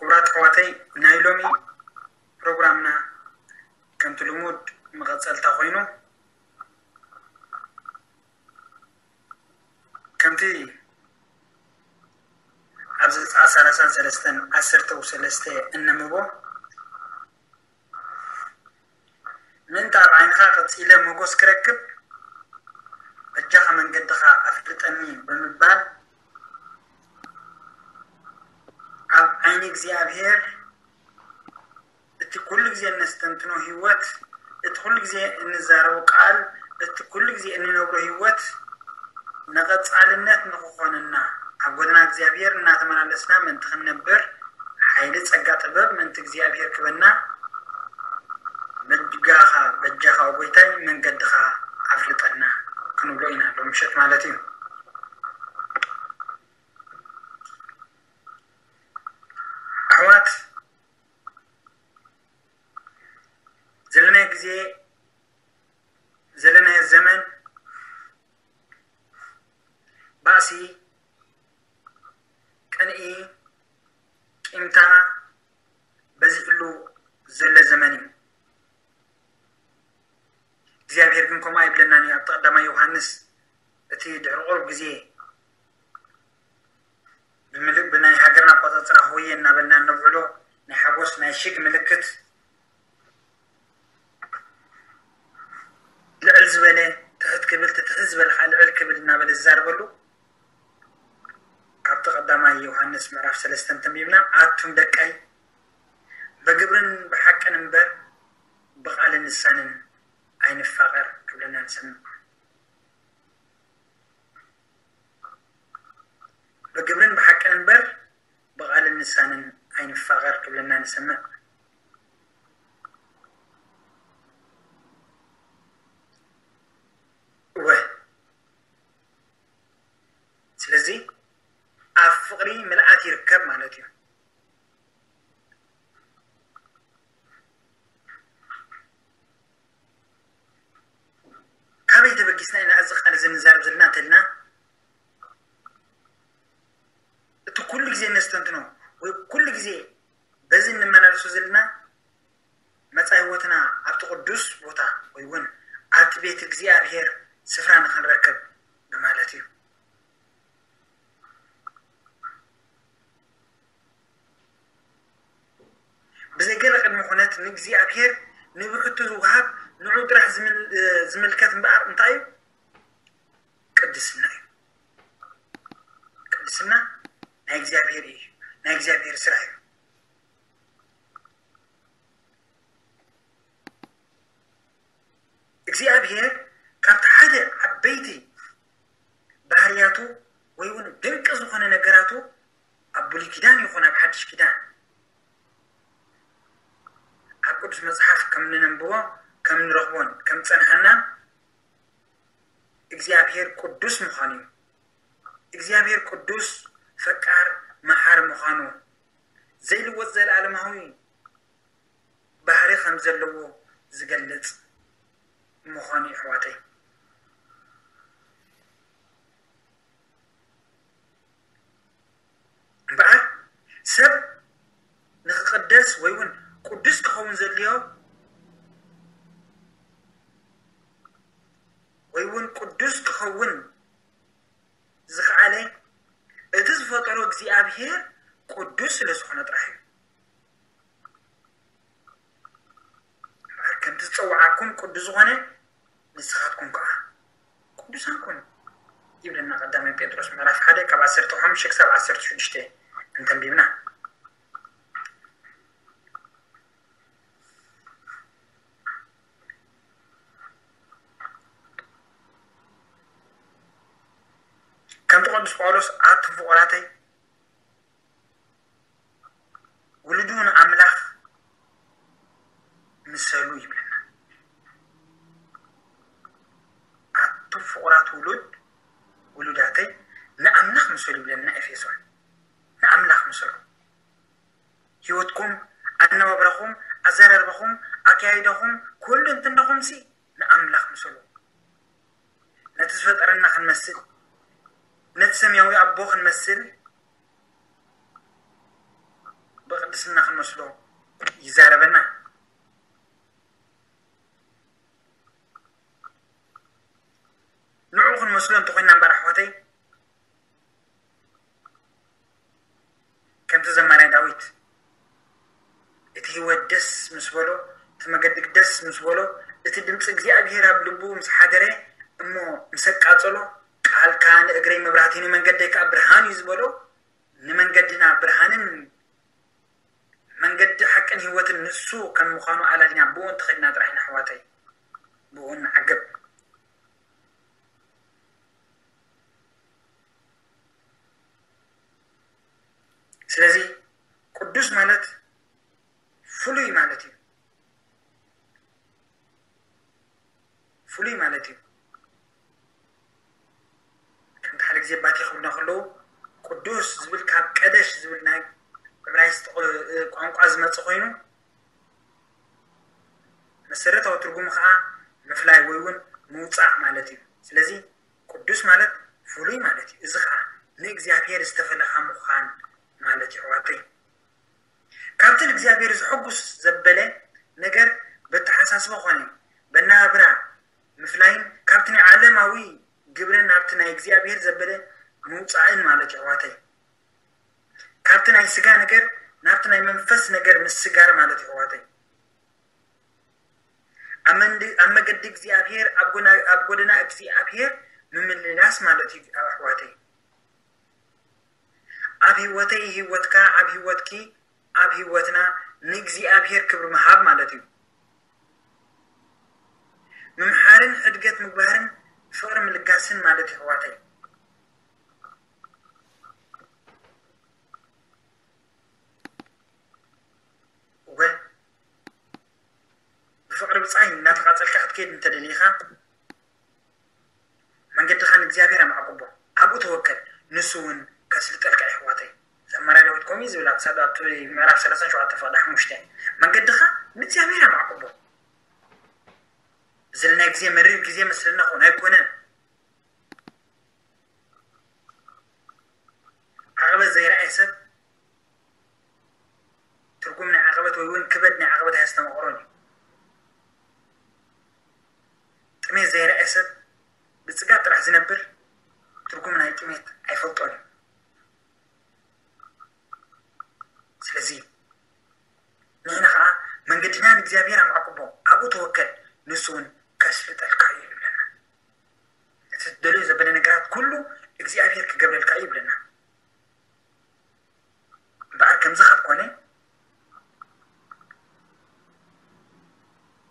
ክቡራት ኣሕዋተይ፣ ናይ ሎሚ ፕሮግራምና ከምቲ ልሙድ መቐጸልታ ኮይኑ፣ ከምቲ ኣብ ዘጸኣት ሰላሳን ሰለስተን ዓሰርተ ሰለስተ እነምቦ፣ ምእንቲ ኣብ ዓይንኻ ቀጺለ ሞጎስ ክረክብ፣ በጃኻ መንገድኻ ኣፍልጠኒ ብምባል፣ ኣብ ዓይኒ እግዚኣብሔር እቲ ኩሉ ግዜ እነስተንትኖ ህይወት፣ እቲ ኩሉ ግዜ እንዛረቦ ቃል፣ እቲ ኩሉ ግዜ እንነብሮ ህይወት ንቐጻልነት ንኽኾነና፣ ኣብ ጎደና እግዚኣብሔር እናተመላለስና ምእንቲ ክንነብር፣ ሓይሊ ጸጋ ጥበብ ምእንቲ እግዚኣብሔር ክበና፣ በጃኻ፣ በጃኻ ጎይታይ መንገድኻ ኣፍልጠና ክንብሎ ኢና ሎም ምሸት ማለት እዩ። ኣሕዋት፣ ዘለናዮ ግዜ፣ ዘለናዮ ዘመን ባእሲ፣ ቅንኢ፣ ቂምታ በዚሕሉ ዘሎ ዘመን እዩ። እግዚኣብሔር ግን ከምኡ ኣይብለናን እዩ። ኣብቲ ቀዳማይ ዮሃንስ፣ እቲ ድሕሪ ቁሩብ ግዜ ብምልእ ብናይ ሃገርና ኣቆጻጽራ ሆየ እናበልና እነብዕሎ ናይ ሓጎስ ናይ ሽግ ምልክት፣ ልዕል ዝበለ ትሕት ክብል፣ እቲ ትሕት ዝበለ ከዓ ልዕል ክብል እናበለ ዝዛረበሉ፣ ካብቲ ቀዳማይ ዮሃንስ ምዕራፍ ሰለስተ እንተንቢብና፣ ኣቱም ደቀይ፣ በግብርን ብሓቅን እምበር ብቓልን ልሳንን ኣይንፋቐር ክብለና ንሰምዕ። በግብርን ብሓቅን እምበር ብቓልን ልሳንን ኣይንፋቐር ክብለና ንሰምዕ። እወ፣ ስለዚ ኣብ ፍቕሪ ምልኣት ይርከብ ማለት እዩ። ካበይ ተበጊስና ኢና እዚ ቃል እዚ ንዛረብ ዘለና እንተልና፣ እቲ ኩሉ ግዜ ነስተንትኖ ወይ ኩሉ ግዜ በዚ እንመላለሶ ዘለና መጻኢ ህይወትና ኣብቲ ቅዱስ ቦታ ወይ እውን ኣብቲ ቤት እግዚኣብሔር ስፍራ ንኽንረክብ ብማለት እዩ። ብዘይ ገለ ቅድመ ኩነት ንእግዚኣብሔር ንብሕቱ ዝወሃብ ንዑ ጥራሕ ዝምል-፣ ዝምልከት እምበኣር እንታይ እዩ? ቅድስና እዩ። ቅድስና ናይ እግዚኣብሔር እዩ፣ ናይ እግዚኣብሔር ስራሕ እዩ። እግዚኣብሔር ካብቲ ሓደ ዓበይቲ ባህርያቱ ወይ እውን ድንቂ ዝኾነ ነገራቱ ኣብ ብሉይ ኪዳን ይኹን ኣብ ሓድሽ ኪዳን ኣብ ቅዱስ መጽሓፍ ከም እንነንብቦ ከም ንረኽቦን ከም ጸንሓናን እግዚኣብሔር ቅዱስ ምዃኑ እዩ። እግዚኣብሔር ቅዱስ ፈቃር መሓሪ ምዃኑ ዘይልወጥ ዘለዓለማዊ ባህሪ ከም ዘለዎ ዝገልጽ ምዃኑ እዩ ኣሕዋተይ። እምበኣር ሰብ ንክቕደስ ወይ እውን ቅዱስ ክኸውን ዘድልዮ ወይ እውን ቅዱስ ክኸውን ዝኸኣለ እቲ ዝፈጠሮ እግዚኣብሔር ቅዱስ ስለ ዝኾነ ጥራሕ እዩ። እምበኣር ከምቲ ዝጸውዓኩም ቅዱስ ዝኾነ ንስኻትኩም ከዓ ቅዱሳን ኩኑ ይብለና ቀዳማይ ጴጥሮስ ምዕራፍ ሓደ ካብ ዓሰርተ ሓሙሽተ ክሳብ ዓሰርተ ሽዱሽተ እንተንቢብና። ከምቲ ቅዱስ ጳውሎስ ኣቱም ፍቑራተይ ውልዱ ንኣምላኽ ምሰሉ ይብለና። ኣቱም ፍቑራት ውሉድ ውሉዳተይ ንኣምላኽ ምሰሉ ይብለና ኤፌሶን። ንኣምላኽ ምሰሉ። ህይወትኩም፣ ኣነባብራኹም፣ ኣዘራርባኹም፣ ኣካያይዳኹም፣ ኩሉ እንትንዳኹም ሲ ንኣምላኽ ምሰሉ። ነቲ ዝፈጠረና ክንመስል፣ ነቲ ሰማያዊ ኣቦ ክንመስል፣ ብቕድሚ ቅድስና ክንመስሎ ይዛረበና። ንዑ ክንመስሎ እንተኾይና እምበር ኣሕዋተይ፣ ከምቲ ዘማራይ ዳዊት፣ እቲ ህይወት ደስ ምስ በሎ፣ እቲ መገዲ ደስ ምስ በሎ፣ እቲ ድምፂ እግዚኣብሔር ኣብ ልቡ ምስ ሓደረ፣ እሞ ምስ ኣቃጸሎ፣ ቃልካ ንእግረይ መብራህቲ ንመንገደይ ከዓ ብርሃን እዩ ዝበሎ፣ ንመንገድና ብርሃንን መንገዲ ሓቅን ህይወትን ንሱ ከም ምዃኑ ኣላሊና ብኡ እንተኸድና ጥራሕ ኢና ኣሕዋተይ ብኡ ንዓግብ። ስለዚ ቅዱስ ማለት ፍሉይ ማለት እዩ። ፍሉይ ማለት እዩ። ከምቲ ሓደ ግዜ ባቲ ክብልና ከለዉ ቅዱስ ዝብል ካብ ቀደሽ ዝብል ናይ ዕብራይስጥ ቋንቋ ዝመጽእ ኮይኑ መሰረታዊ ትርጉሙ ከዓ ምፍላይ ወይ እውን ምውፃእ ማለት እዩ። ስለዚ ቅዱስ ማለት ፍሉይ ማለት እዩ። እዚ ከዓ ንእግዚኣብሔር ዝተፈለኻ ምዃን ማለት እዩ ኣሕዋተይ። ካብቲ ንእግዚኣብሔር ዘሐጉስ ዘበለ ነገር በተሓሳስበ ኮነ በናብራ ምፍላይን ካብቲ ናይ ዓለማዊ ግብርን ናብቲ ናይ እግዚኣብሔር ዘበለ ምውፃእን ማለት እዩ ኣሕዋተይ። ካብቲ ናይ ስጋ ነገር ናብቲ ናይ መንፈስ ነገር ምስጋር ማለት እዩ ኣሕዋተይ። ኣብ መንድ- ኣብ መገዲ እግዚኣብሔር ኣብ ጎና- ኣብ ጎደና እግዚኣብሔር ምምልላስ ማለት እዩ ኣሕዋተይ። ኣብ ህይወተይ ህይወትካ ኣብ ህይወትኪ ኣብ ህይወትና ንእግዚኣብሔር ክብሪ ምሃብ ማለት እዩ። ምምሓርን ሕድገት ምግባርን ፍቕሪ ምልጋስን ማለት እዩ ኣሕዋተይ። እወ ብፍቕሪ ብጻይ እናተቓጸልካ ክትከይድ እንተደሊኻ መንገድኻ ንእግዚኣብሔር ኣማዕቁቦ፣ ኣብኡ ተወከል፣ ንሱ እውን ከስልጠልካ እዩ ኣሕዋተይ። ዘማሪ ዳዊት ከምኡ እዩ ዝብል ኣብ ሳብ ኣብቲ ምዕራፍ ሰላሳን ሸውዓተን ፍቕዲ ሓሙሽተ መንገድኻ ንእግዚኣብሔር ኣማዕቁቦ። ዝልና ግዜ መሪር ግዜ መስለና ኾን ኣይኮነን። ዓቐበት ዘይረኣየ ሰብ ትርጉም ናይ ዓቐበት ወይ እውን ክበድ ናይ ዓቐበት ኣየስተማቕሮን እዩ። ጥሜት ዘይረኣየ ሰብ ብፅጋብ ጥራሕ ዝነብር ትርጉም ናይ ጥሜት ኣይፈልጦን እዩ። ስለዚ ንሕና ከዓ መንገድና ንእግዚኣብሔር ኣማዕቁቦ፣ ኣብኡ ተወከል፣ ንሱ እውን ከስልጠልካ እዩ ይብለና። እቲ ትደልዮ ዘበለ ነገራት ኩሉ እግዚኣብሔር ክገብረልካ እዩ ይብለና። እምበኣር ከምዚ ካብ ኮነ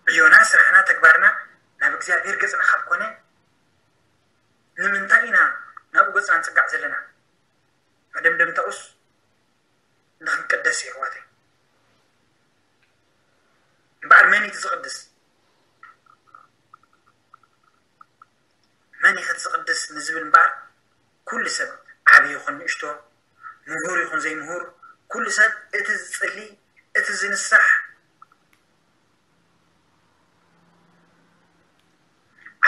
ዕዮና ስራሕና ተግባርና ናብ እግዚኣብሔር ገፅና ካብ ኮነ ንምንታይ ኢና ናብኡ ገፅና ንፅጋዕ ዘለና? መደምደምታኡስ ንኽንቅደስ እዩ ኣሕዋተይ። እምበኣር መን እዩ ዝቕድስ? መን እዩ ዝቕድስ ንዝብል እምበኣር ኩሉ ሰብ ዓብዪ ይኹን ንእሽቶ ምሁር ይኹን ዘይምሁር ኩሉ ሰብ እቲ ዝፅሊ እቲ ዝንሳሕ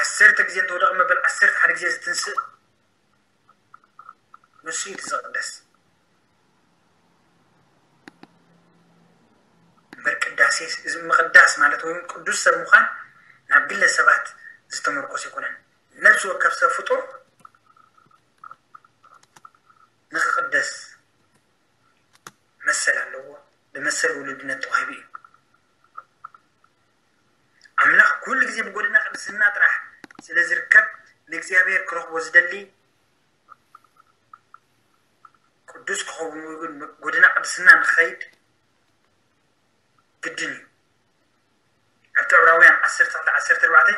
ዓሰርተ ግዜ እንተወደቐ መበል ዓሰርተ ሓደ ግዜ ዝትንስእ ንሱ እዩ ዝቕደስ። እምበር ቅዳሴ ምቕዳስ ማለት ወይ ቅዱስ ሰብ ምዃን ናብ ግለ ሰባት ዝተመርኮስ ኣይኮነን። ነፍሲ ወከፍ ሰብ ፍጡር ንክቕደስ መሰል ኣለዎ። ብመሰል ውሉድነት ተዋሂቡ እዩ። ኣምላኽ ኩሉ ግዜ ብጎደና ቅድስና ጥራሕ ስለ ዝርከብ ንእግዚኣብሔር ክረኽቦ ዝደሊ ቅዱስ ክኸውን እውን ጎደና ቅድስና ንኸይድ ግድን እዩ። ኣብቲ ዕብራውያን ዓሰርተ ክልተ ዓሰርተ ኣርባዕተ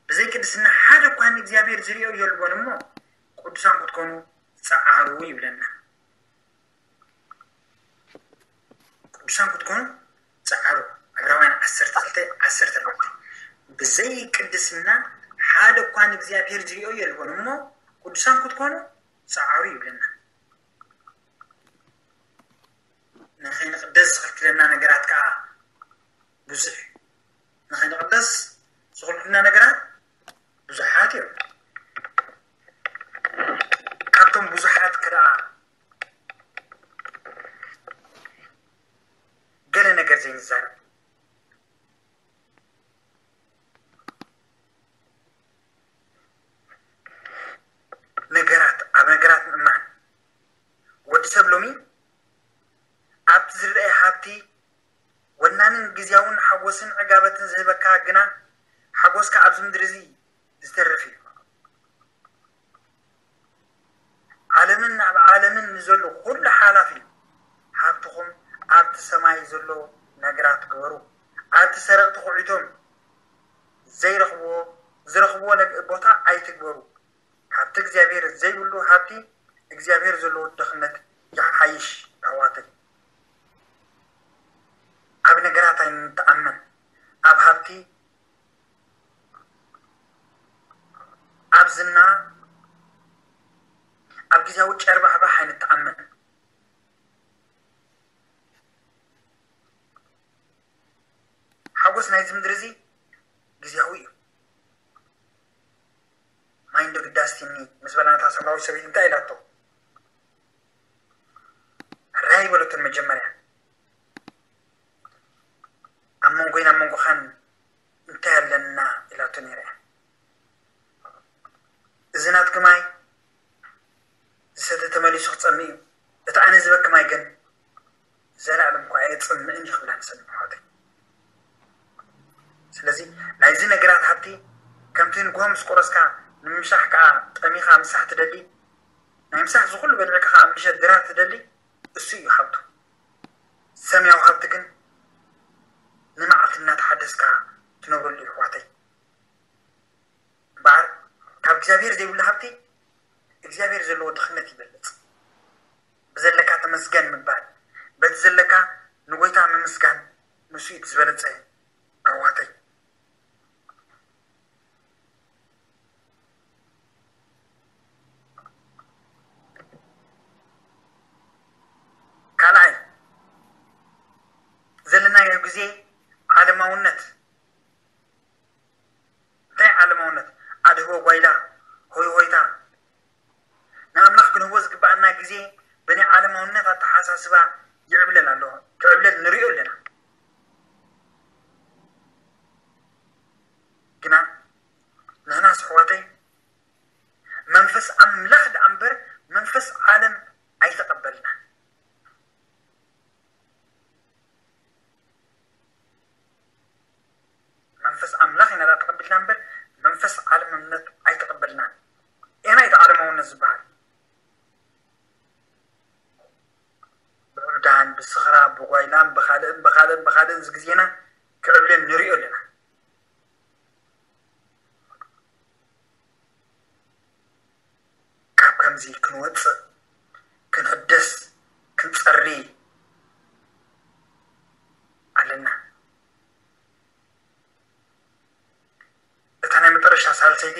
ብዘይ ቅድስና ሓደ እኳ ንእግዚኣብሔር ዝሪኦ የልቦን እሞ ቅዱሳን ክትኮኑ ጸዓሩ ይብለና። ቅዱሳን ክትኮኑ ጸዓሩ። ዕብራውያን ዓሰርተ ክልተ ዓሰርተ ኣርባዕተ ብዘይ ቅድስና ሓደ እኳ ንእግዚኣብሔር ዝሪኦ የልቦን እሞ ቅዱሳን ክትኮኑ ጸዓሩ ይብለና። ንኸይንቕደስ ዝኽልክለና ነገራት ከዓ ብዙሕ እዩ። ንኸይንቕደስ ዝኽልክሉና ነገራት ብዙሓት እዮም። ካብቶም ብዙሓት ከደኣ ዘይንዛረብ። ነገራት፣ ኣብ ነገራት ምእማን። ወዲ ሰብ ሎሚ ኣብቲ ዝረኣየ ሃብቲ ወናንን ግዝያውን ሓጎስን ዕጋበትን ዝህበካ፣ ግና ሓጎስካ ኣብዚ ምድሪ እዚ ዝተርፍ እዩ። ዓለምን ኣብ ዓለምን ንዘሎ ኩሉ ሓላፊ እዩ። ሃብትኹም ኣብቲ ሰማይ ዘሎ ነገራት ግበሩ። ኣብቲ ሰረቕቲ ኩዒቶም ዘይረኽብዎ፣ ዝረኽብዎ ነግ-፣ ቦታ ኣይትግበሩ። ካብቲ እግዚኣብሔር ዘይብሉ ሃብቲ እግዚኣብሔር ዘለዎ ድኽነት ይሓይሽ። ኣሕዋተይ፣ ኣብ ነገራት ኣይንተኣመን። ኣብ ሃብቲ፣ ኣብ ዝና፣ ኣብ ግዜያዊ ጨርባሕባሕ ኣይንተኣመን። ሓጎስ ናይዚ ምድሪ እዚ ግዜያዊ እዩ። ማይ እንዶ ግዳስቲኒ ምስ በላ ነታ ሰምራዊት ሰበይቲ እንታይ ኢላቶ? ሕራይ በለቶን መጀመርያ። ኣብ መንጎይን ኣብ መንጎኻን እንታይ ኣለና ኢላቶ ነይራ እያ። እዚ ናትኪ ማይ ዝሰተ ተመሊሱ ክጸምእ እዩ። እቲ ኣነ ዝበኪ ማይ ግን ዘላለም እኳ ኣየጽምእን እዩ ክብላ ንሰምዕ ኣሕዋተይ። ስለዚ ናይዚ ነገራት ሃብቲ ከምቲ ንግሆ ምስ ቆረስካ ንምምሻሕ ከኣ ጠሚኻ ምሳሕ ትደሊ፣ ናይ ምሳሕ ዝኹሉ በሊዕካ ከኣ ምሸት ድራር ትደሊ፣ እሱ እዩ ሃብቱ። ሰማያዊ ሃብቲ ግን ንመዓልቲ እናተሓደስካ ትነብረሉ እዩ ኣሕዋተይ። እምበኣር ካብ እግዚኣብሔር ዘይብሉ ሃብቲ እግዚኣብሔር ዘለዎ ድኽነት ይበልጽ። ብዘለካ ተመስገን ምባል፣ በቲ ዘለካ ንጎይታ ምምስጋን፣ ንሱ እዩ እቲ ዝበለጸ ኣሕዋተይ። ካልኣይ ዘለናዮ ግዜ ዓለማውነት። እንታይ ዓለማውነት? ኣድህቦ ጓይላ፣ ሆይ ሆይታ። ንኣምላኽ ክንህቦ ዝግብኣና ግዜ ብናይ ዓለማውነት ኣተሓሳስባ ይዕብለል ኣሎ። ክዕብለል ንሪኦ ኣለና። ግና ንሕናስ ኣሕዋተይ መንፈስ ኣምላኽ ደኣ እምበር መንፈስ ዓለም ኣይተቐበልናን። መንፈስ ኣምላኽ ኢና ደኣ ተቐቢልና እምበር መንፈስ ዓለምነት ኣይተቐበልናን። ኤና እቲ ዓለማውነት ዝበሃል ብዕብዳን፣ ብስኽራ፣ ብጓይላን፣ ብኻልእን፣ ብኻልእን፣ ብኻልእን ዝግዜና ክዕብለን ንሪኦ ኣለና። ካብ ከምዚ ክንወፅእ፣ ክንሕደስ፣ ክንፀሪ ኣለና። እታ ናይ መጠረሽታ ሳልሰይቲ፣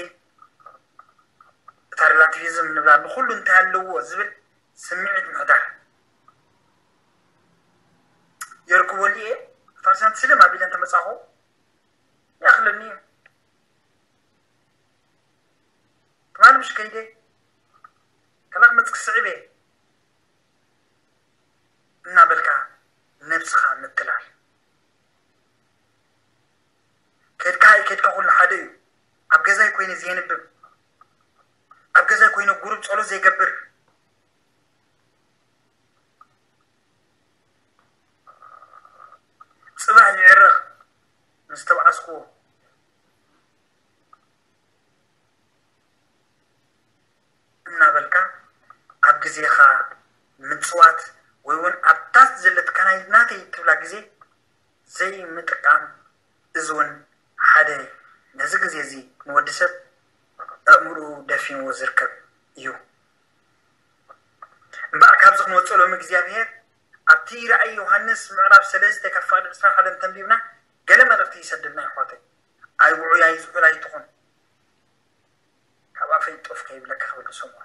እታ ሪላቲቪዝም ንብላ፣ ንኹሉ እንታይ ኣለዎ ዝብል ስምዒት ምሕዳር። የርክበሉ እየ፣ እታ ርሳንቲ ስልም ኣቢለ እንተመጻኹ ይኣኽለኒ እዩ። ትማሊ ምሽ ከይደ፣ ከላ ክመጽእ ክስዕብ እየ እናበልካ ነብስኻ ምትላል። ከድካ ኣይከድካ ኩሉ ሓደ እዩ። ኣብ ገዛይ ኮይነ ዘየንብብ፣ ኣብ ገዛይ ኮይነ ጉሩብ ጸሎት ዘይገብር፣ ጽባሕ ይዕረቕ ምስ ተባኣስኩዎ እናበልካ ኣብ ግዜኻ ምጽዋት ወይ እውን ኣብታ ዘለትካ ናይ ናተይ ትብላ ግዜ ዘይምጥቃም፣ እዚ እውን ሓደ ነዚ ግዜ እዚ ንወዲ ሰብ ኣእምርኡ ደፊንዎ ዝርከብ እዩ። እምበኣር ካብዚ ክንወፅእ ሎሚ እግዚኣብሔር ኣብቲ ራእይ ዮሃንስ ምዕራፍ ሰለስተ ካብ ፍቕዲ ዕስራን ሓደን ተንቢብና ገለ መልእኽቲ ይሰደልና ይሕዋተይ። ኣይውዑይ ኣይዝሑል ኣይትኹን፣ ካብ ኣፈይ ጦፍ ከይብለካ ክብል ዝሰምዖ።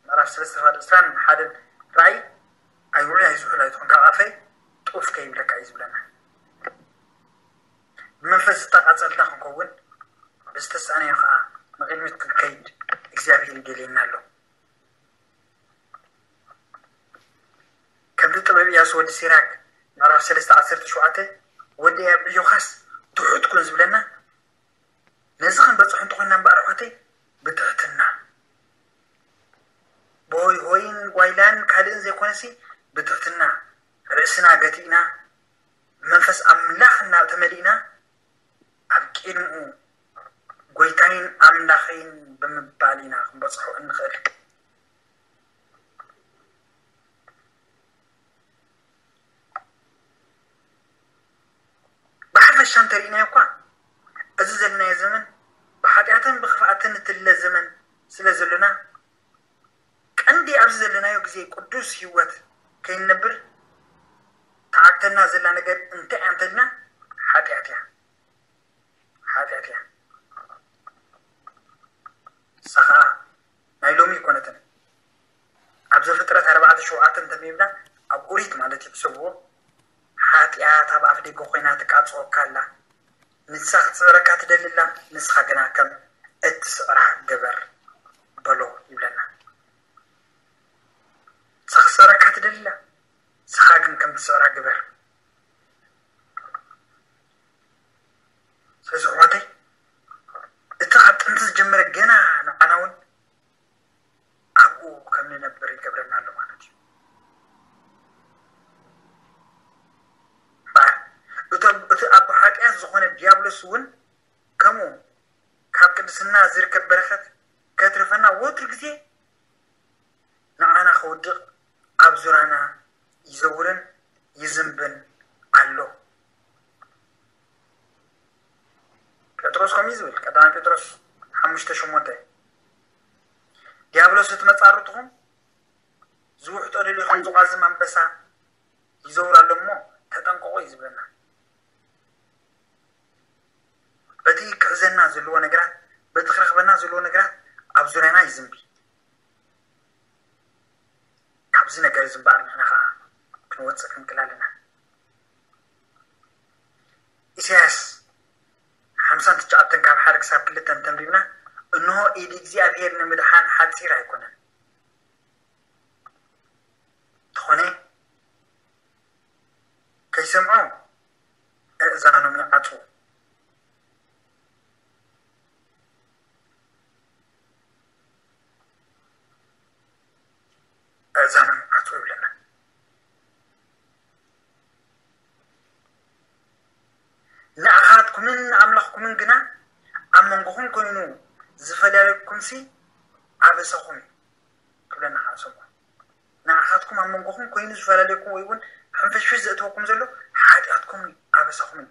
ምዕራፍ ሰለስተ ፍቕዲ ዕስራን ሓደን ራእይ ኣይውዑይ ኣይዝሑል ኣይትኹን፣ ካብ ኣፈይ ጦፍ ከይብለካ እዩ ዝብለና። ብመንፈስ ዝተቓጸልና ክንከውን ብዝተሳእነዮ ከዓ ንቕድሚት ክንከይድ እግዚኣብሔር ይደልየና ኣሎ። ከምቲ ጥበብ ኢያሱ ወዲ ሲራክ ምዕራፍ ሰለስተ ዓሰርተ ሸውዓተ፣ ወዲ ኢያሱ ብዮኻስ ትሑት ኩን ዝብለና፣ ነዚ ክንበጽሖ እንተኾይና እምበኣር ኣሕዋተይ ብትሕትና፣ ብሆይ ሆይን ጓይላን ካልእን ዘይኮነሲ ብትሕትና ርእስና ገቲእና ብመንፈስ ኣምላኽ እናተመሊእና ኣብ ቅድሚኡ ጎይታይን ኣምላኸይን ብምባል ኢና ክንበጽሖ እንኽእል። ብሓፈሻ እንተርኢናዮ እኳ፣ እዚ ዘለናዮ ዘመን ብሓጢኣትን ብኽፍኣትን እትለ ዘመን ስለ ዘሎና፣ ቀንዲ ኣብዚ ዘለናዮ ግዜ ቅዱስ ህይወት ከይንነብር ትዓግተና ዘላ ነገር እንታይ እያ እንተልና፣ ሓጢኣት እያ። ሓጢኣት እያ። ንሳ ኸኣ ናይ ሎሚ ኣይኮነትን። ኣብ ዘፍጥረት ኣርባዕተ ሸውዓተ እንተንቢብና፣ ኣብ ኦሪት ማለት እዩ፣ ሕሰብዎ፣ ሓጢኣት ኣብ ኣፍ ደገ ኮይና ትቃጽወካ ኣላ። ንሳ ክትስዕረካ ትደሊ ኣላ፣ ንስኻ ግና ከም እትስዕራ ግበር በሎ ይብለና። ንሳ ክትስዕረካ ትደሊ ኣላ፣ ንስኻ ግን ከም እትስዕራ ግበር። ስለዚ ኣሕዋተይ፣ እቲ ካብ ጥንቲ ዝጀመረ ገና ንዓና እውን ኣብኡ ከም ንነብር ይገብረና ኣሎ ማለት እዩ። እምበኣር፣ እቶም፣ እቲ ኣቦ ሓጢኣት ዝኾነ ዲያብሎስ እውን ከምኡ ካብ ቅድስና ዝርከብ በረኸት ከትርፈና ወትሩ ግዜ ንዓና ከውድቕ ኣብ ዙርያና ይዘውርን ይዝንብን ኣሎ። ጴጥሮስ ከምኡ እዩ ዝብል፣ ቀዳማይ ጴጥሮስ ሓሙሽተ ሸሞንተ፣ ዲያብሎስ እቲ መጻርትኹም ዝውሕጦ ደልዩ ከም ዝቋዝም ኣንበሳ ይዘውር ኣሎ እሞ ተጠንቀቑ እዩ ዝብለና። በቲ ክሕዘና ዘለዎ ነገራት፣ በቲ ክረኽበና ዘለዎ ነገራት ኣብ ዙርያና ይዝንቢ። ካብዚ ነገር እዚ እምበኣር ንሕና ኸዓ ክንወፅእ ክንክእል ኣለና። ኢሳያስ ሓምሳን ትሽዓተን ካብ ሓደ ክሳብ ክልተ እንተንቢብና፣ እንሆ ኢድ እግዚኣብሔር ንምድሓን ሓፂር ኣይኮነን፣ እንተኾነ ከይሰምዖ ኣእዛኖም ይዓጽዉ። ኣእዛኖም ይዓጽዉ ይብለና። ንኣኻትኩምን ንኣምላኽኩምን ግና ኣብ መንጎኹም ኮይኑ ዝፈላለየኩምሲ ኣበሳኹም እዩ ክብለና ከዓ ሰምዖ። ንኣኻትኩም ኣብ መንጎኹም ኮይኑ ዝፈላለየኩም ወይ እውን ሕንፍሽፍሽ ዘእተወኩም ዘሎ ሓጢኣትኩም እዩ፣ ኣበሳኹም እዩ።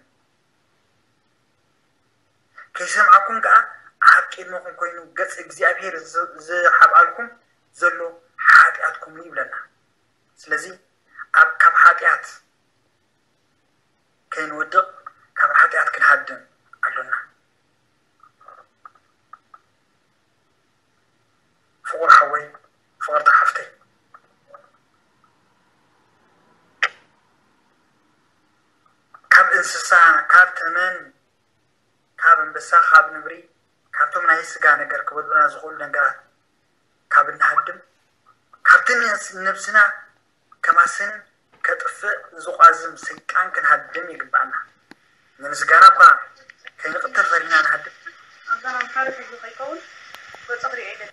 ከይሰምዓኩም ከዓ ኣብ ቅድመኹም ኮይኑ ገጽ እግዚኣብሔር ዝ-፣ ዝሓብኣልኩም ዘሎ ሓጢኣትኩም እዩ ይብለና። ስለዚ ኣብ፣ ካብ ሓጢኣት ከይንወድቕ ካብ ሓጢኣት ክንሃድም ኣሎና። ፍቑር ሓወይ፣ ፍቕርቲ ሓፍተይ፣ ካብ እንስሳ፣ ካብ ተመን፣ ካብ ኣንበሳ፣ ካብ ነብሪ፣ ካብቶም ናይ ስጋ ነገር ክበልዑና ዝኽእሉ ነገራት ካብ እንሃድም፣ ካብቲ ነስ-፣ ነብስና ከማስን ከጥፍእ ዝቋዝም ሰይጣን ክንሃድም ይግባኣና። ንምስጋና እኳ ከይንቕተል ፈሪህና ንሃድም። ኣባና ምሓረ ሕጂ ከይከውን ገጸ ክሪኦ ይደሊ።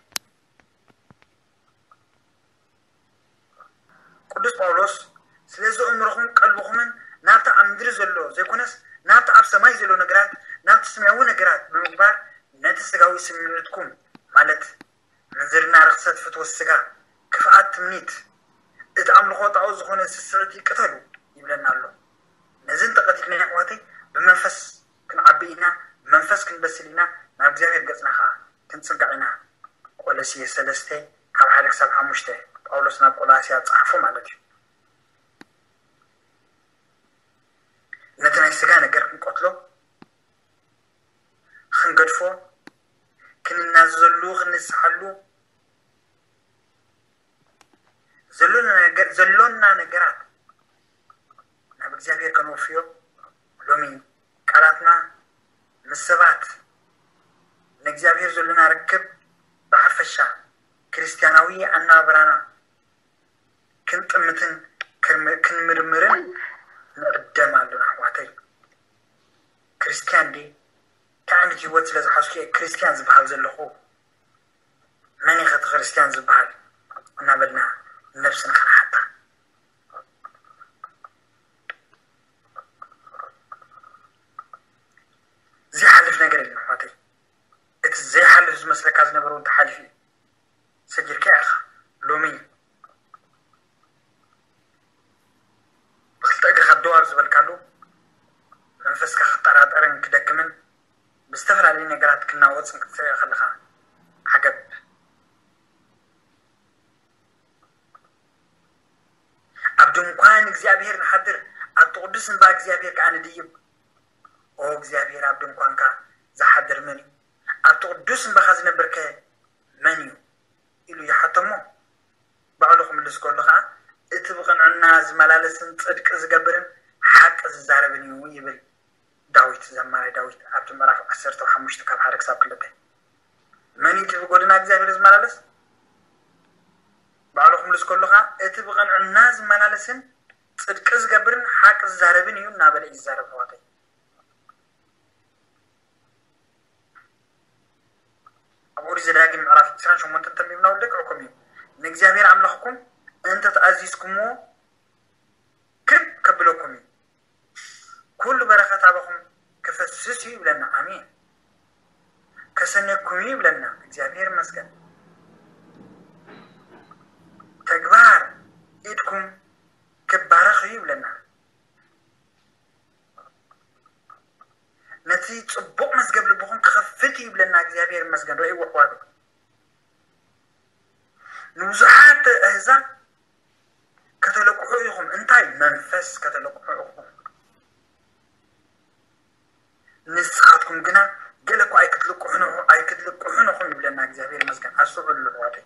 ቅዱስ ጳውሎስ፣ ስለዚ ኣእምሮኹምን ቀልብኹምን ናብቲ ኣብ ምድሪ ዘሎ ዘይኮነስ፣ ናብቲ ኣብ ሰማይ ዘሎ ነገራት፣ ናብቲ ሰማያዊ ነገራት ብምግባር፣ ነቲ ስጋዊ ስምዒትኩም፣ ማለት ምንዝርና፣ ርኽሰት፣ ፍትወት ስጋ፣ ክፍኣት፣ ትምኒት፣ እቲ ኣምልኾ ጣኦት ዝኾነ ስስዕቲ ቅተሉ ይብለና ኣሎ። ነዚ እንተቐቲልና፣ ኣሕዋተይ፣ ብመንፈስ ክንዓቢ ኢና፣ ብመንፈስ ክንበስል ኢና፣ ናብ እግዚኣብሔር ገጽና ኸዓ ክንጽጋዕ ኢና። ቆሎስየ ሰለስተ ካብ ሓደ ክሳብ ሓሙሽተ፣ ጳውሎስ ናብ ቆላስያ ዝጸሓፎ ማለት እዩ። ነቲ ናይ ስጋ ነገር ክንቀትሎ፣ ክንገድፎ፣ ክንናዘዘሉ፣ ክንንስሓሉ፣ ዘሎና ነገር-፣ ዘሎና ነገራት ናብ እግዚኣብሔር ከነውፍዮ፣ ሎሚ ቃላትና ምስ ሰባት፣ ንእግዚኣብሔር ዘሎና ርክብ፣ ብሓፈሻ ክርስትያናዊ ኣነባብራና ክንጥምትን ክንምርምርን ንዕደም ኣሎና ኣሕዋተይ። ክርስትያን ዲ እንታይ ዓይነት ህይወት ስለ ዝሓዝኩ እየ ክርስትያን ዝበሃል ዘለኹ? መን ኢኸ እቲ ክርስትያን ዝበሃል እናበልና ነብስና ክንሓታ። ዘይሓልፍ ነገር የለን ኣሕዋተይ። እቲ ዘይሓልፍ ዝመስለካ ዝነበረ እውን ተሓሊፉ እዩ። ሰጊርካ ኢኻ። ሎሚ ብክልተ እግርካ ደው ኣብ ዝበልካሉ መንፈስካ ክጠራጠርን ክደክምን ብዝተፈላለዩ ነገራት ክናወፅን ክትርኢ ከለኻ ዓገብ። ኣብ ድንኳን እግዚኣብሔር ንሓድር፣ ኣብቲ ቅዱስ እምባ እግዚኣብሔር ከዓ ንድይብ። ኦ እግዚኣብሔር፣ ኣብ ድንኳንካ ዝሓድር መን እዩ? ኣብቲ ቅዱስ እምባኻ ዝነብርከ መን እዩ? ኢሉ ይሓቶ እሞ ባዕሉ ክምልስ ከሎ ከዓ እቲ ብቕንዕና ዝመላለስን ጽድቂ ዝገብርን ሓቂ ዝዛረብን እዩ ይብል ዳዊት፣ ዘማሪ ዳዊት ኣብቲ ምዕራፍ ዓሰርተ ሓሙሽተ ካብ ሓደ ክሳብ ክልተ። መን እዩ እቲ ብጎደና እግዚኣብሔር ዝመላለስ? ባዕሉ ክምልስ ከሎ ከዓ እቲ ብቕንዕና ዝመላለስን ጽድቂ ዝገብርን ሓቂ ዝዛረብን እዩ እናበለ እዩ ዝዛረብ ኣሕዋተይ። ኣብ ኦሪት ዘዳግም ምዕራፍ ዕስራን ሸሞንተን ተንቢብና ወደቅዕኩም እዩ። ንእግዚኣብሔር ኣምላኽኩም እንተ ተኣዚዝኩምዎ ክብ ከብለኩም እዩ። ኩሉ በረኸት ኣባኹም ክፈስስ እዩ ይብለና። ኣሜን። ከሰነኩም እዩ ይብለና። እግዚኣብሔር ይመስገን። ተግባር ኢድኩም ክባረኽ እዩ ይብለና። ነቲ ጽቡቕ መዝገብ ልብኹም ክኸፍት እዩ ይብለና። እግዚኣብሔር ይመስገን። ረእይዎ ኣሕዋት፣ ንብዙሓት ኣህዛብ ከተለቅሑ ኢኹም። እንታይ መንፈስ ከተለቅሑ ኢኹም? ንስኻትኩም ግና ገለ እኮ ኣይክትልቅሑን ኢኹ-፣ ኣይክትልቅሑን ኢኹም ይብለና እግዚኣብሔር ይመስገን። ኣስተውዕሉ ኣሕዋተይ።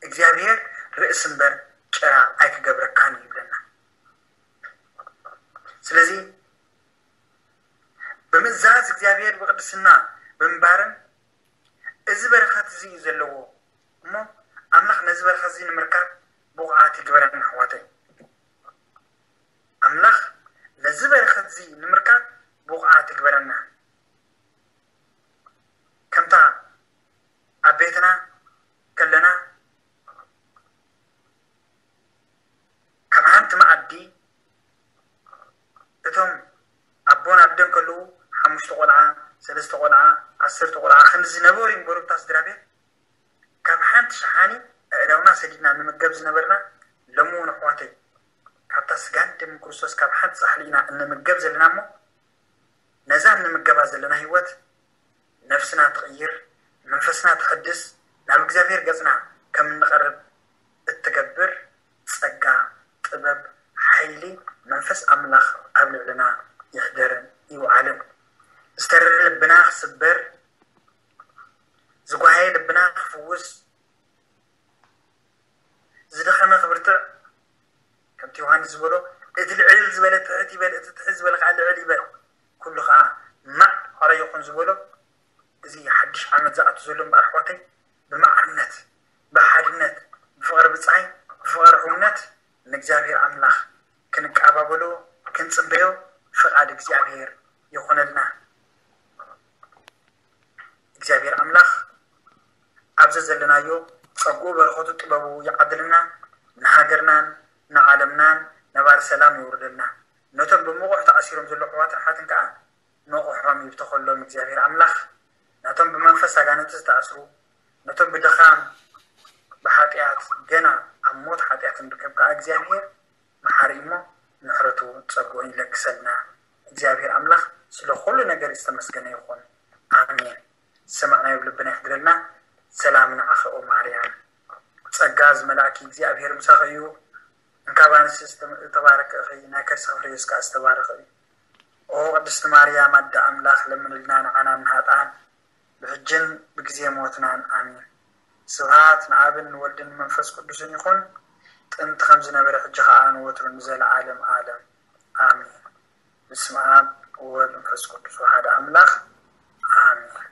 እግዚኣብሔር ርእሲ እምበር ጭራ ኣይክገብረካን እዩ ይብለና። ስለዚ ብምእዛዝ እግዚኣብሔር ብቅድስና ብምንባርን እዚ በረኸት እዚ እዩ ዘለዎ እሞ ኣምላኽ ነዚ በረኸት እዚ ንምርካብ ብቑዓት ይግበረና ኣሕዋተይ። ኣምላኽ ነዚ በረኸት እዚ ንምርካብ ብቑዓት ይግበረና። ከምታ ኣብ ቤትና ከለና ካብ ሓንቲ መኣዲ እቶም ኣቦን ኣደን ከለዉ ሓሙሽተ ቆልዓ፣ ሰለስተ ቆልዓ፣ ዓሰርተ ቆልዓ ክንዲ ዝነበሩ ይንበሩ እታ ስድራ ቤት። ካብ ሓንቲ ሸሓኒ ኣእዳውና ሰዲድና ንምገብ ዝነበርና ሎሚ እውን ኣሕዋተይ ካብታ ስጋን ደምን ክርስቶስ ካብ ሓንቲ ጻሕሊ ኢና እንምገብ ዘለና እሞ ነዛ እንምገባ ዘለና ህይወት ነፍስና ትቕይር፣ መንፈስና ትሕድስ፣ ናብ እግዚኣብሔር ገጽና ከም እንቐርብ እትገብር ጸጋ፣ ጥበብ፣ ሓይሊ መንፈስ ኣምላኽ ኣብ ልዕልና ይሕደርን ይውዓልን። ዝተረረ ልብና ክስበር፣ ዝጓሃየ ልብና ክፍውስ፣ ዝደኸመ ክብርትዕ፣ ከምቲ ዮሃንስ ዝበሎ፣ እቲ ልዕል ዝበለ ትሕት ይበል፣ እቲ ትሕት ዝበለ ከዓ ልዕል ይበል፣ ኩሉ ከዓ ማዕረ ይኹን ዝበሎ፣ እዚ ሓድሽ ዓመት ዝኣቱ ዘሎ እምበኣር ኣሕዋተይ፣ ብማዕርነት፣ ብሓድነት፣ ብፍቕሪ ብጻይ፣ ብፍቕሪ ሕውነት ንእግዚኣብሔር ኣምላኽ ክንቀባበሎ፣ ክንጽበዮ ፍቓድ እግዚኣብሔር ይኹነልና። እግዚኣብሔር ኣምላኽ ኣብ ዘዘለናዮ ጸግኡ በረኸቱ ጥበቡ ይዓድልና፣ ንሃገርናን ንዓለምናን ነባሪ ሰላም የውርደልና። ነቶም ብምቑሕ ተኣሲሮም ዘለዉ ኣሕዋትን ኣሓትን ከኣ ንቑሖም ይብተኸሎም እግዚኣብሔር ኣምላኽ። ናቶም ብመንፈስ ኣጋንንቲ ዝተኣስሩ፣ ነቶም ብድኻም ብሓጢኣት ገና ኣብ ሞት ሓጢኣት ንርከብ ከኣ እግዚኣብሔር መሓሪ እሞ ምሕረቱ ጸግኡን ይለግሰልና። እግዚኣብሔር ኣምላኽ ስለ ኩሉ ነገር ዝተመስገነ ይኹን። ኣሜን። ዝሰማዕናዮ ኣብ ልብና ይሕድረልና። ሰላም ንዓኺ ኦ ማርያም፣ ጸጋ ዝመልኣኪ እግዚኣብሔር ምሳኺ እዩ። እንካብ ኣንስቲ ዝተባረኪ ኢኺ፣ ናይ ከርስኺ ፍሬ ኢየሱስ ከኣ ዝተባረኸ እዩ። ኦ ቅድስቲ ማርያም ኣደ ኣምላኽ ለምንልና ንዓና ንሃጣን ብሕጅን ብግዜ ሞትናን ኣሜን። ስብሃት ንኣብን ንወልድን ንመንፈስ ቅዱስን ይኹን፣ ጥንቲ ከም ዝነበረ ሕጂ ኸኣ ንወትሩ ንዘለዓለም ዓለም ኣሜን። በስመ ኣብ ወወልድ መንፈስ ቅዱስ ወሓደ ኣምላኽ ኣሜን።